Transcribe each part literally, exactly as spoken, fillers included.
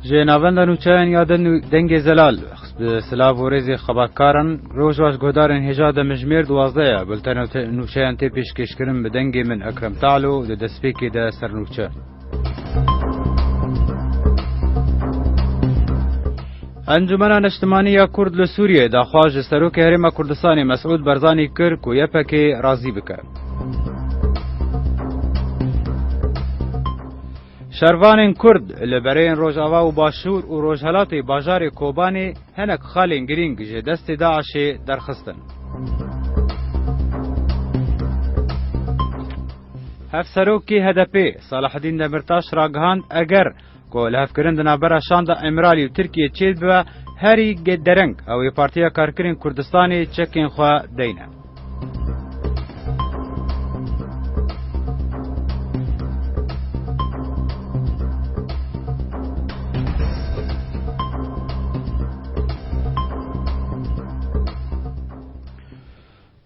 Ji navenda nûçeyan ya de nû-, dengê zelal, bi silav û rêzê xebatkaran, roj baş guhdarên hêja de mijmêr duwazdeh ye. Bultena te-, nûçeyan tê pêşkêşkirin, bi dengê min Ekrem Talo, di destpêkê de ser nûçe. Encûmena Neştimanî ya Kurd li Sûriyê daxwaz ji Serokê Herêma Kurdistanê Mesûd Barzanî kir ku Y P G razî bike. Şervanên Kurd li bereyên Rojava û Başûr û Rojhelatê bajarê Kobanê hinek xalên girîng ji destê DAIŞê derxistin. Hevserokê H D P Salahedîn Demirtaş ragihand, eger ku lihevkirin di navbera şanda Îmralî û Tirkiyê çêbibe, herî ge-, dereng ew ê Partiya Karkerên Kurdistanê çekên xwe deyne.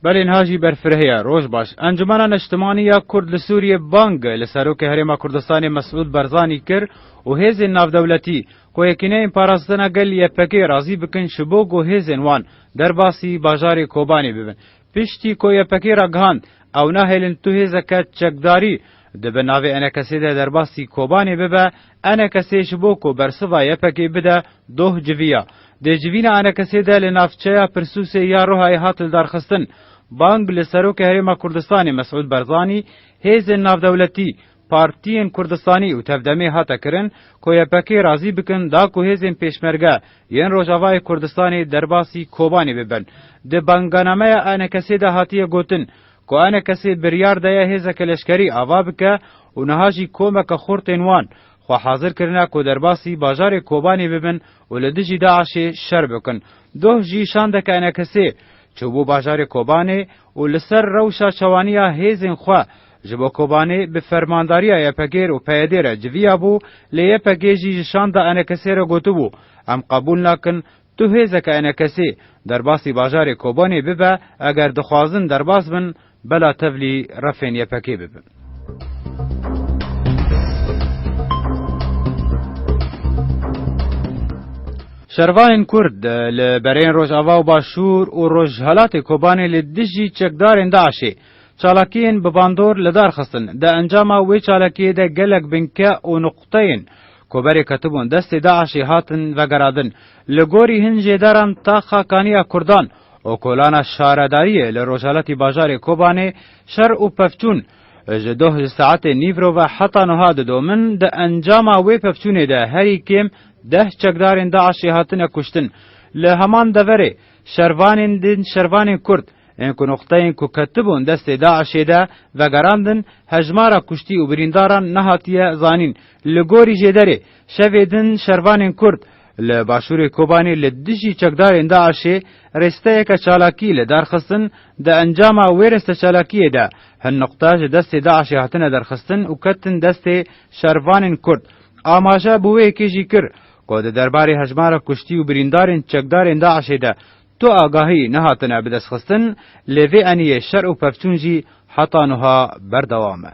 Belê niha jî berfireh e. Roj baş. Encûmena Neştimanî ya Kurd li Sûriyê bang li Serokê Herêma Kurdistanê Mesûd Barzanî kir û hêzên navdewletî ku yekîneyên parastina gel Y P G razî bikin, ji bo ku hêzên wan derbasî bajarê Kobanê bibin. Piştî ku Y P G ragihand, ew nahêlin tu hêzeke çekdarî di bin navê E N K S'ê de derbasî Kobanê bibe, E N K S ji bo ku bersiva Y P G bide, doh civiya. Di civîna E N K S'ê de li navçeya Pirsûsê ya Rohayê hat lidarxistin. Bang li Serokê Herêma Kurdistanê Mesûd Barzanî, hêzên navdewletî, partiyên Kurdistanî û tevdemê hate kirin ku Y P G razî bikin da ku hêzên pêşmerge yên Rojavayê Kurdistanê derbasî Kobanê bibin. Di banganameya E N K S'ê de hatiye gotin, ku E N K S biryar daye hêzeke leşkerî ava bike û niha jî komeke xurt ên wan xwe hazir kirine ku derbasî bajarê Kobanê bibin û li dijî DAIŞê şer bikin. Doh jî şandeke E N K S çûbû bajarê Kobanê û li ser rewşa çewaniya hêzên xwe ji bo Kobanê bi fermandariya Y P G û P Y D re civiya bû, lê Y P G jî ji şanda E N K S re gotibû, em qebûl nakin, tu hêzeke E N K S derbasî bajarê Kobanê bibe, eger dixwazin derbas bin, bela tevlî refên Y P G bibin. Şervanên Kurd li bereyên Rojava û Başûr û Rojhelatê Kobanê li dijî çekdarên DAIŞê çalakiyên bi bandor li dar xistin. Di encama wê çalakiyê de gelek binke û nuqteyên ku berê ketibûn destê DAIŞê hatin vegerandin. Li gorî hin jêderan taxa kaniya Kurdan û kolana şaredariyê li rojhelatî bajarê Kobanê şer û pevçûn ji doh ji saetê nîvro ve heta niha didomin. Di encama wê pevçûnê de herî kêm deh çekdarên DAIŞê hatine kuştin. Li heman deverê şervanên din, şervanên Kurd ên ku nuqteyên ku ketibûn destê DAIŞê de vegerandin, hejmara kuştî û birîndaran nehatiye zanîn. Li gorî jêderê, şevê din şervanên Kurd li başûrê Kobanê li dijî çekdarên DAIŞê rêsteyeke çalakî li dar xistin. Di encama wê rêsteçalakiyê de hin nuqte ji destê DAIŞê hatine derxistin û ketin destê şervanên Kurd. Amaje bi wê yekê jî kir ku di derbarê hejmara kuştî û birîndarên çekdarên DAIŞê de tu agahî nehatine bidestxistin, lê vê eniyê şer û pevçûn jî heta niha berdewam e.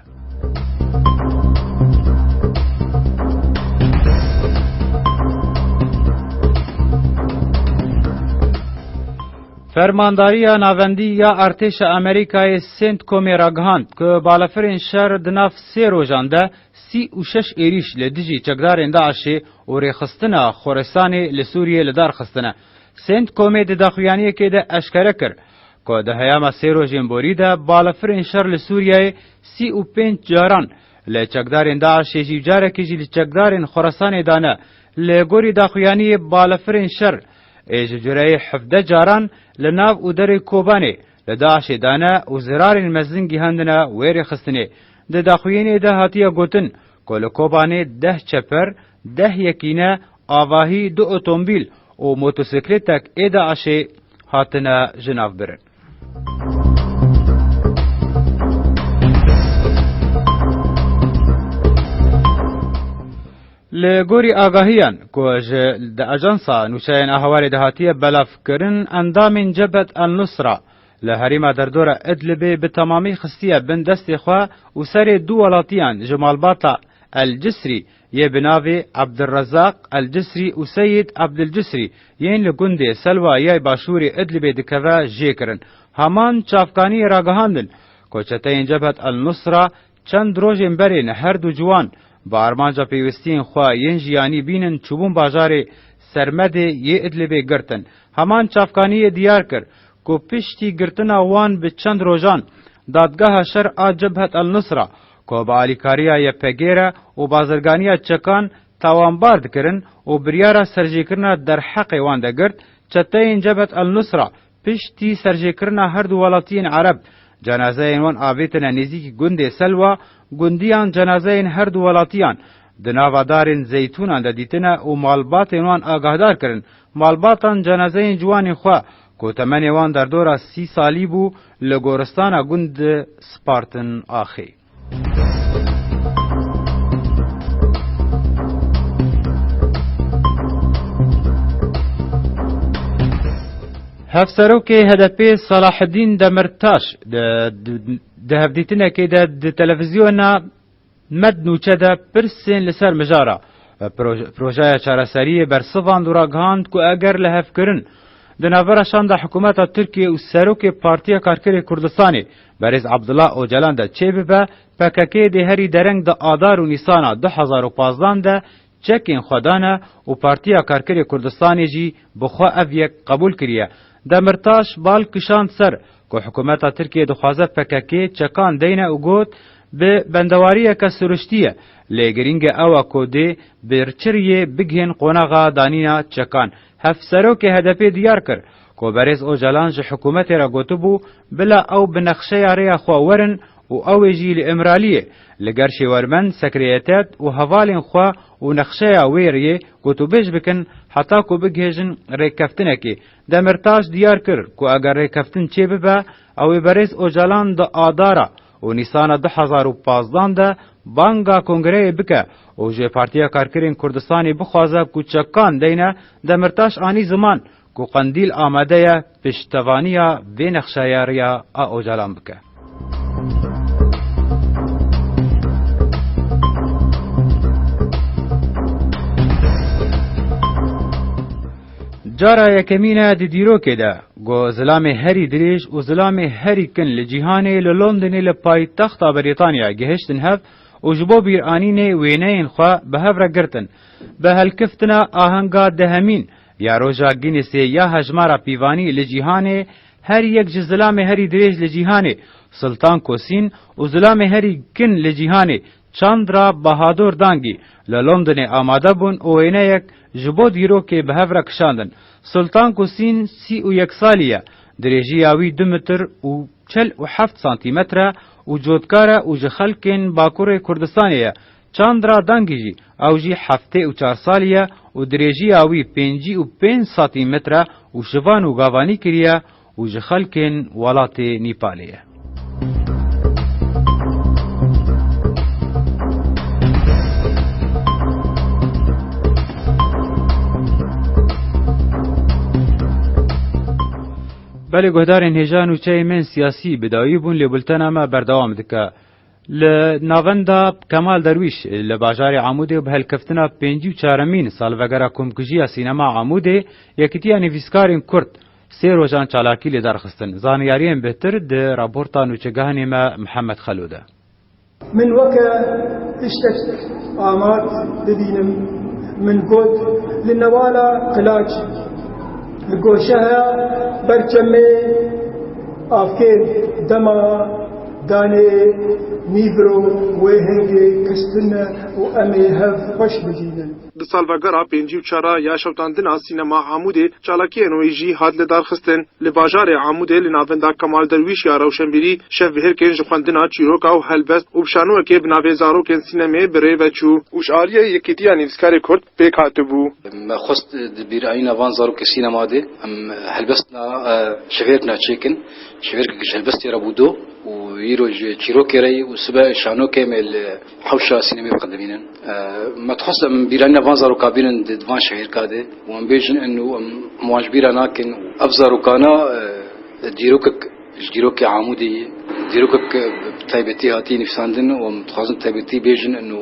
Fermandariya Navendî ya Artêşa Amerîkayê CENTCOMê ragihand ku balafirên şer di nav sê rojan de sî û şeş êrîş li dijî çekdarên DAIŞê û rêxistina Xoresanê li Sûriyê li dar xistine. CENTCOMê di daxuyaniyekê de eşkere kir ku di heyama sê rojên borî de balafirên şer li Sûriyeyê sî û pênc caran li çekdarên DAIŞê jî û carekê jî li çekdarên Xoresanê dane. Li gorî daxuyaniyê balafirên şer ê ji cureyê hevdeh caran li nav û derê Kobanê li DAIŞê dane û zirarên mezin gihandine wê rêxistinê. Di daxuyaniyê de hatiye gotin ku li Kobanê deh çeper, deh yekîne, avahî, du otomobîl û motosikletek ê DAIŞê hatine ji nav birin. Li gorî agahiyan ku ji di Ajansa Nûçeyên Ahawarê de hatiye belavkirin, endamên Cebhet El Nusra li herêma derdora Idlibê bi temamî xistiye bin destê xwe û serê du welatiyan ji malbata El Cisrî yê bi navê Abdurrezzaq El Cisrî û Seyîd Abdul Cisrî yên li gundê Selwa yay başûrê Idlibê dikeve jê kirin. Heman çavkaniyê ragihandin ku çeteyên Cebhet El Nusra çend rojên berê ne her du ciwan bi armanca pêwistiyên xwe yên jiyanî bînin çûbûn bajarê Sermedê yê Idlibê girtin. Heman çavkaniyê diyar kir ku piştî girtina wan bi çend rojan, dadgeha şer a Cebhet El Nusra ku bi alîkariya Y P G re û bazirganiya çekan tawanbar dikirin û biryara serjêkirina derheqê wan de girt, çeteyên Cebhet El Nusra piştî serjêkirina her du welatiyên Ereb, cenazeyên wan avêtine nêzîkî gundê Selwa, gundiyan cenazeyên her du welatiyan di nava darên zeytûnan de dîtine û malbatên wan agahdar kirin. Malbatan cenazeyên ciwanên xwe ku temenê wan derdora sî salî bû, li goristana gund spartin axê. Hevserokê H D P Selahedîn Demirtaş di, di, di hevdîtinekê de di televîzyona Med Nûçe de pirsên li ser mijara, e, pro-, projeya çareseriyê bersivand û ragihand ku eger lihevkirin di navbera şanda hikûmeta Tirkiyê û serokê Partiya Karkerê Kurdistanê Berêz Abdullah Ocalan de çêbibe, P K K dê herî dereng di Adar û Nîsana du hezar û pazdeh de çekên xwe dane û Partiya Karkerê Kurdistanê jî bi xwe ev yek qebûl kiriye. Demirtaş bal kişand ser ku hikûmeta Tirkiyê dixwaze P K K çekan deyne û got, bi bendewariyeke siruştî ye, lê girîng e ew e ku dê bi çi riyê bigihên qonaxa danîna çekan. Hevserokê H D P diyar kir ku Berêz Ocalan ji hikûmetê re gotibû, bila ew bi nexşeya rêya xwe werin û ew ê jî li Îmraliyê li gel şêwermend, sekreyetet û hevalên xwe û nexşeya wê riyê gotûbêj bikin heta ku bigihêjin rêkeftinekê. Demirtaş diyar kir ku eger rêkeftin çêbibe, ew ê Berêz Ocalan di Adara û Nîsana du hezar û pazdeh de banga kongreyê bike û ji Partiya Karkerên Kurdistanê bixwaze ku çekan deyne. Demirtaş anî ziman ku Qendîl amade ye piştevaniya vê nexşeyariya a Ocalan bike. Cara yekemîn e di dîrokê de ku zilamê herî dirêj û zilamê herî kin li cîhanê li Londonê li paytexta Brîtanya gihiştin hev û ji bo bîranînê wêneyên xwe bi hev re girtin. Bi helkeftina ahenga dehemîn ya roja Guinnessê ya hejmara pîvanî li cîhanê, her yek ji zilamê herî dirêj li cîhanê, Sultan Kosîn, û zilamê herî kin li cîhanê, Chandra Bahadur Dangi, li Londonê amade bûn û wêneyek ji bo dîrokê bi hev re kişandin. Sultan Kosîn sî û yek salî ye, dirêjiya wî du metr û çil û heft santîmetre û cotkar e û ji xelkên Bakurê Kurdistanê ye. Chandra Dangi jî, ew jî heftê û çar salî ye û dirêjiya wî pêncî û pênc santîmetre û şivan û gavanî kiriye û ji xelkên welatê Nîpalê ye. Belê guhdarên hêja nûçeyê me yên siyasî bi dawî bûn, lê bultena me berdewam dike. Li navenda Kemal Derwîş li bajarê Amûdê û bi helkeftina pêncî û çaremîn salvegera komkujiya sînema Amûdê, Yekîtiya Nivîskarên Kurd sê rojan çalakî li dar xistin. Zaniyariyên bêhtir di raporta nûçegihanê me Mihemed Xelo de. Min weke tiştek amat bibînim. Min got, li newala qilaç, li goşeya berçemê avkên dema danê nîvro wê hingê kestin e û em ê hev xweş bibînin. Di salvegera pêncî û çar a ya şewitandina sînema Amûdê, çalakiyên wê jî hat lidarxistin. Li bajarê Amûdê li navenda Kemal Derwîş ya rewşenbîrî şevbihêrkên ji xwendina çîroka û helbest û bi şanoyekê bi navê Zarokên Sînemê bi rê ve çû û ji aliyê Yekîtiya Nivîskarê Kurd pêk hatibû. Me xwest di bîranîna van zarokê sînema de em helbestina, e, şevbihêrkina çêkin, şevbihêrkek ji helbestê re bû do û îro ji çîrokê re yî û sibe şanokê me li hewşa sînemê biqedimînin. E, me dixwest em bîranîna van zaroka bînin di, di van şevbihêrka de û em bêjin eno em, em wan ji bîra nakin û ev zarokana, e, dîrokek ji dîrokê Amûdê ye. Dîrokek, e, bi taybetî hatiye nivîsandin û em dixwazin taybetî bêjin eno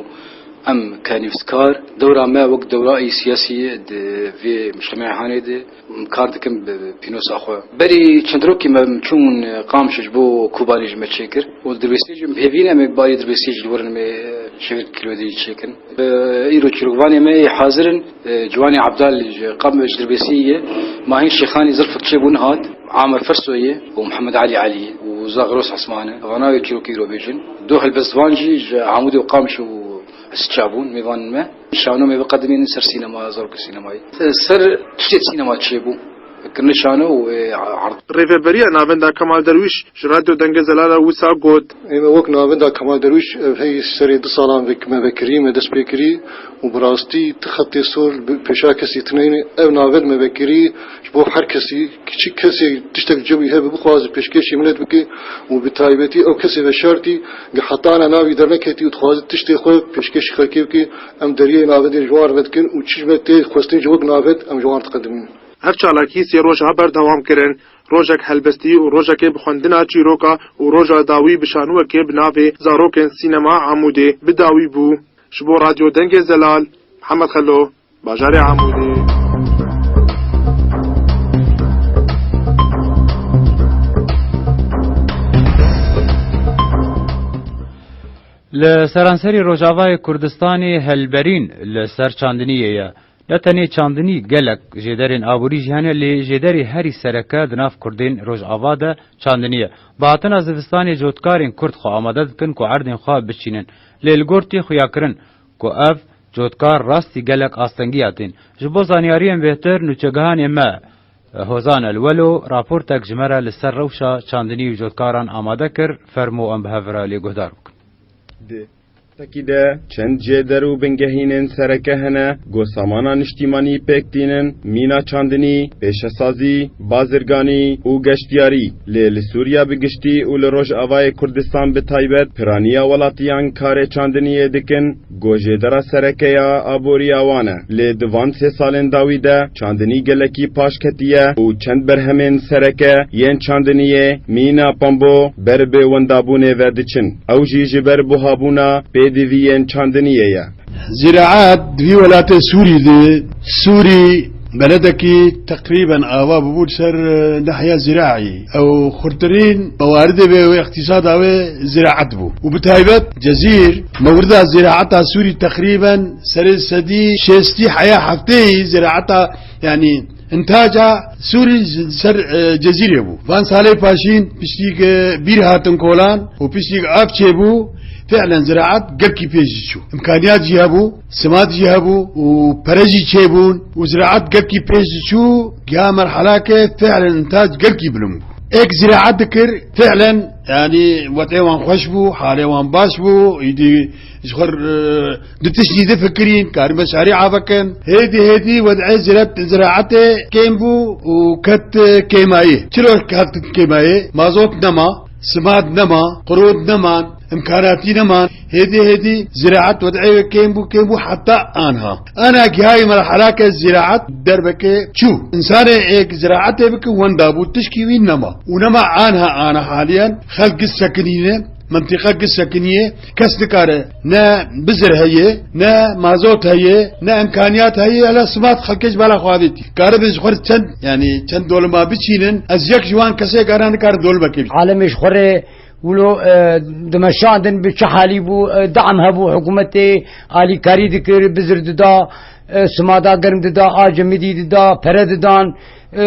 Em ke nivîskar, dewra me wek dewrayî siyasî di vê mujtemeê hanê de kar dikin bi pînosa xwe. Berî çend rokî me çûn Qamişê ji bo Kobanê ji me çêkir û Dirbêsiyê jî em hêvî ne em ê barî Dirbêsiyê ji li wir em ê şevir kîlodeyî çêkin. Îro çîrokvanê me yê hazir in. Ciwanê Ebdal ji Qam ji Dirbêsiyê ye. Mahîn Şêxanî zirfik çêbûn hat. Amer Fersoyê û Mihemed Elî Elî û Zaxros Esmane. Vana wê çîrokê îro bêjin. Du helbestvan jî ji Amûdê û Qamiş û Siça bûn mêvanên me. Şano me biqedimînin ser sînema, zarokê sînemayî. Ser tiştê sînema çêbû. Kirine şano û ê erd. Rêveberiya Navenda Kemal Derwîş ji Radyo Dengê Zelal re wisa got. Ê me wek Navenda Kemal Derwîş ev hey serê du salan vek-, me vekirî, me dest pê kirî û bi rastî ti xetê sor bi pêşa kesî tine yîne. Ev navend me vekirî ji bo her kesî, kiçik kesê tiştek cewî hebe bixwaze pêşkêşî milet bike û bi taybetî ew kesê veşartî ge heta ana navî derneketî û dixwaze tiştê xwe pêşkêşî xelkê bike, em deriyê navendê ji wan re vedikin û çi ji me tê xwestin ji wek navend em ji wan re diqedimînin. Ev çalakî sê roja berdewam kirin. Rojek helbestî û rojekê bi xwendina çîroka û roja dawî bi şanowekê bi navê Zarokên Sînema Amûdê bi dawî bû. Ji bo Radyo Dengê Zelal, Mihemed Xelo, bajarê Amûdê. Li seranserî Rojavayê Kurdistanê helberîn li ser çandiniyê ye. Ne tenê çandinî, gelek jêderên aborî jî hene, lê jêderê herî sereke di nav Kurdên Rojava de çandinî ye. Bi hatina zivistanê cotkarên Kurd xwe amade dikin ku erdên xwe biçînin. Lê li gor tê xuyakirin ku ev cotkar rastî gelek astengî ya tên. Ji bo zanyariyên bêhtir, nûçegihanê me Hozan El Welo raportek ji me re li ser rewşa çandinî û cotkaran amade kir. Fermo em bi hev re lê guhdar bikin. Di tekî de çend jêder û bingehînên sereke hene, ku samana niştîmanî pêk tînin, mîna çandinî, pêşesazî, bazirganî û geştiyarî. Lê li Sûriya bi giştî û li Rojavayê Kurdistan bi taybet piraniya welatiyan karê çandiniyê dikin, ku jêdera sereke ya aboriya wan e. Lê di van sê salên dawî de çandinî gelekî paş ketiye û çend berhemên sereke yên çandiniyê, mîna pambo, ber bi wendabûnê ve diçin. Ew jî ji ber buhabûna pêdiviyên çandiniyê ye. Ziraat di vî welatê Sûrî de, Sûrî beledekî teqrîben ava bûbû li ser, e, nehiya ziraî. Ew xurtirîn mewaridê wê, wê îqtîsada wê ziraat bû. Û bi taybet Cezîr, mewrida ziraata Sûrî teqrîben serê sedî şêstî heya hefteyî ziraata, yanî intaca Sûrî ji ser, e, Cezîrê bû. Van salê paşîn piştî ke bîr hatin kolan û piştî ke av çêbû, fi'len ziraat gelkî pêş diçû. Îmkaniyat jî hebû, simad jî hebû û pere jî çêbûn û ziraat gelkî pêş diçû, giha merhelake fi'len intac gelkî bilind bû. Êk ziraat dikir, fi'len, yanî, wetê wan xweş bû, halê wan baş bû, îdî ji xwe, e, du tiştî difikirîn, karî meşarî avekin. Hêdî hêdî wed'ê zira-, ziraetê kêm bû û ket, e, kêmayê. Çilo ket kêmayê? Mazot nema, simad nema, qirot neman, imkanatî neman. Hêdî hêdî ziraet wed'ê wê kêm bû, kêm bû heta anha. Ana gihayî merhelake ziraet derbekê çû. Însanê êk ziraetê bike wenda bû, tişkî wî nema. Û nema anha, ana haliyen xelk giş sekinîne. Mintîqe giş sekiniye, kes nikare ne bizir heye, ne mazot heye, ne imkaniyat heye, hele simat xelkê ji bala xwe avêtî. Karibe ji xwe re çend, yanî çend dolima biçînin, ez yek ji wan kesê kara nikare dolimekê bî. Alemê ji xwe re wilo, e, dimeşandin bi çi halî bû, e, dam hebû, hikûmetê alîkarî dikir, bizir dida, e, simada germ dida, a cemidî dida, pere didan, e,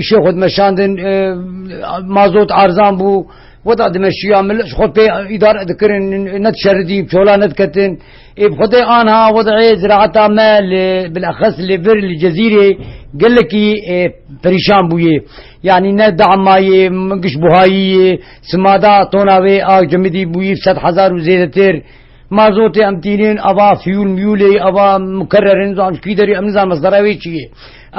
îşê xwe dimeşandin, e, mazot arzan bû. Weda dimeşiya millet ji xwe pê îdare dikirin, nedişeridî, çola nediketin. Ê bi xwedê anha wed'ê ziraeta me li, bilexes li vir li Cezîrê gelekî, ê, perîşan bûye. Yanî ne dama ye, giş buhayî ye, simada tona wê a cemidî bûyî sed hezar û zêdetir. Mazotê em tînin, ava fiyûl miyûlê, ava mukerrer in, zan ji kî derê, em nizan mesdera wê çi ye.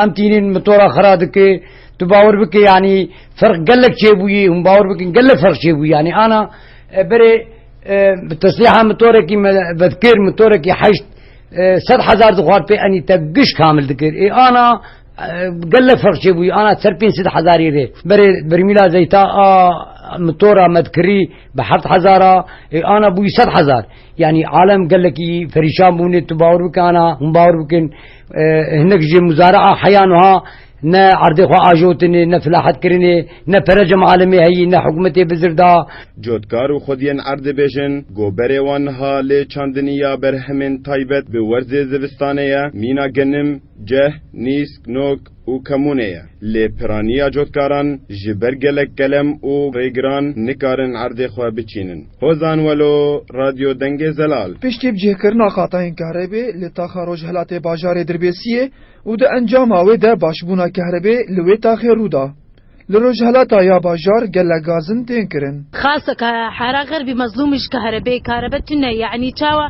Em tînin, motora xira dike, tu bawer bike, yanî ferq gelek çêbûyî, hûn bawer bikin, gelek ferq çêbûyî. Yanî ana, e, berê, e, bi teslîha motorekî me vedkir, motorekî heşt, e, sed hezar dixwar pê enî te giş kamil dikir. Ê ana, e, gelek ferq çêbûyî, ana ser pênc sed hezarî rê. Berê bermîla zeyta a, Motora me dikirî bi heft hezar a, ê ana bûyî sed hezar. Yanî alem gelekî perîşan bûne, tu bawer bike ana, hûn bawer bikin, e, hinek ji muzara'a heya nuha ne erdê xwe ajotine, ne filahet kirine, ne pere cem alemê heyî, ne hikûmetê bizir da. Cotkar û xwediyên erd dibêjin, ku berê wan niha lê çandinî ya berhemên taybet bi werzê zivistanê ye, mîna genim, ceh, nîsk, nok û kemûnê ye. Lê piraniya cotkaran ji ber gelek kelem û rêgiran nikarin erdê xwe biçînin. Hozan Welo, Radyo Dengê Zelal. Piştî bicihkirina qatayên kahrebê li taxa rojhilatê bajarê Dirbêsiyê û di encama wê de başbûna kahrebê li wê taxê rû da. Li rojhilata ya bajar gelek gazin tên kirin. Xas ke hera xerbî mezlûm ji kahrebê, kahrebê tune, yanî çawa?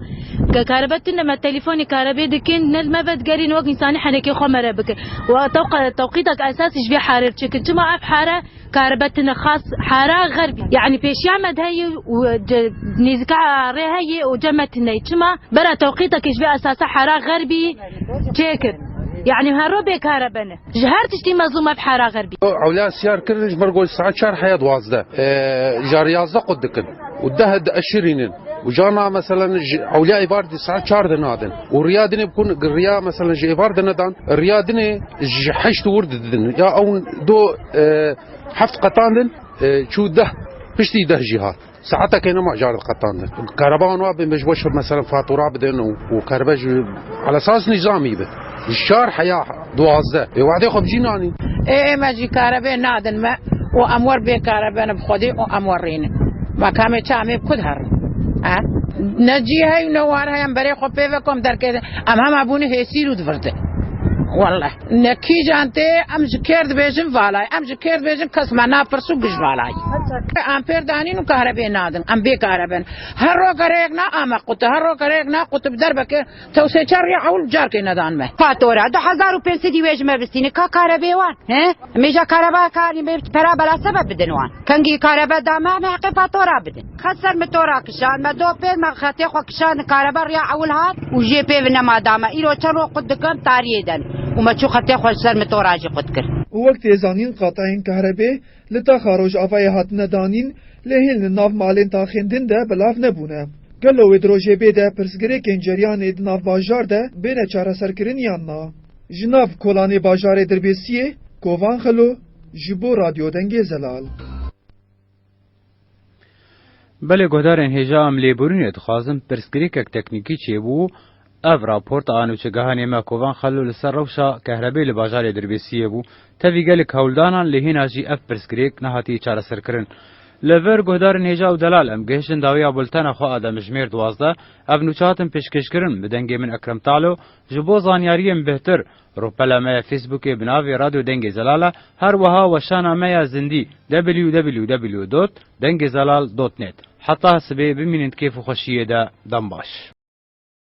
Ke kahrebê tune, me telefon kahrebê dikin, ne li me vedigerîn wek însanî henekê xwe me re bikin. Û tewq-, tewqîtek esasî ji vê hare çêkin. Çima ev hare kahrebê tune, xas hera xerbî? Yanî pêşiya me de heye û ce-, nêzîka rê heye û cem me tune. Çima? Bera tewqîtek ji vê esasa hera xerbî çêkin. Yanî her ro bê kahrebê ne. Ji her tiştî mezlûm e bi hera xerbî. Ewliya siyar kirin ji ber ku saet çar heya duwazdeh. E, jar yazde qut dikin. Û deh dieşirînin. Û carna meselen ji ewliya êvar di saet çar de nadin. Û riya dinê bikun, riya meselen ji êvar de nedan. Riya dinê ji heşt wir didin. Ya ew do, e, heft qetandin, e, çû deh. Piştî deh jî hat. Saetekê nema car diqetandin. Karebawan wa bin, ji bo şir, meselen, fatura bidin û, û karebe ji ala esas nîzamî bi. Ji çar heya duwazdeh. Ê wadê xwe bijî nanî. Ê, ê me jî karebe nadin me û em wer bê karebe ne bi xwedê û em wer rînin. Me kamê çamê bi ku diherin? Ha? Ne cî hey ne war hey em berê xwe pê ve kom derkê de. Em hema bûne hêsîr û divirdin. Wallah. Ne kîjan tê, em ji kêr dibêjin valay, em ji kêr dibêjin kes me napirs û giş valay. Em pêr danîn û karebê nadin, em bê kareben. Her ro kereyek na ame qutu, her ro kereyek na qutu bi derbeke tewsê çar ya ewl carkê nedan me. Fatura du hezar û pênc sedî wê ji me bistîne, ka karebê wan, he? Mêja kareba karî me pera bela sebeb bidin wan. Kengî karebe da me, me heqê fatura bidin. Xet ser motora kişan, me do pêr me xetê xwe kişan, karebe riya ewil hat û jê pê nema da me. Îro çend roj qut dikim tariyê den û me çû xetê xwe ji ser motora jî qut kir. Û wek tê zanîn, qatayên kahrebê li taxa Rojavayê hatine danîn, lê hîn li nav malên taxên din de belav nebûne. Gelo wê di rojê bê de pirsgirêkên ceryanê di nav bajar de bêne çareserkirin yan na? Ji nav kolanê bajarê Dirbêsiyê, Kovan Xelo, ji bo Radyo Dengê Zelal. Belê guhdarên hêja, em lêborînê dixwazin, pirsgirêkek teknîkî çêbû. Ev raport a nûçegehanê me Kovan Xelo li ser rewşa kehrebê li bajarê Dirbêsiyê bû. Tevî gelek hewldanan, lê hîna jî ev pirsgirêk nehatiye çareserkirin. Li vir guhdarên hêja û delal, em gihiştin dawiya bultena xwe a demjimêr duwazdeh. Ev nûçe hatin pêşkêşkirin, bi dengê min Ekrem Talo. Ji bo zanyariyên bêhtir, rûpela me ya Facebookê bi navê Radyo Dengê Zelal e, her wiha weşana me ya zindî, w w w dot dengê zelal dot net. Heta sibê bimînin di kêf û xweşiyê de, dem baş.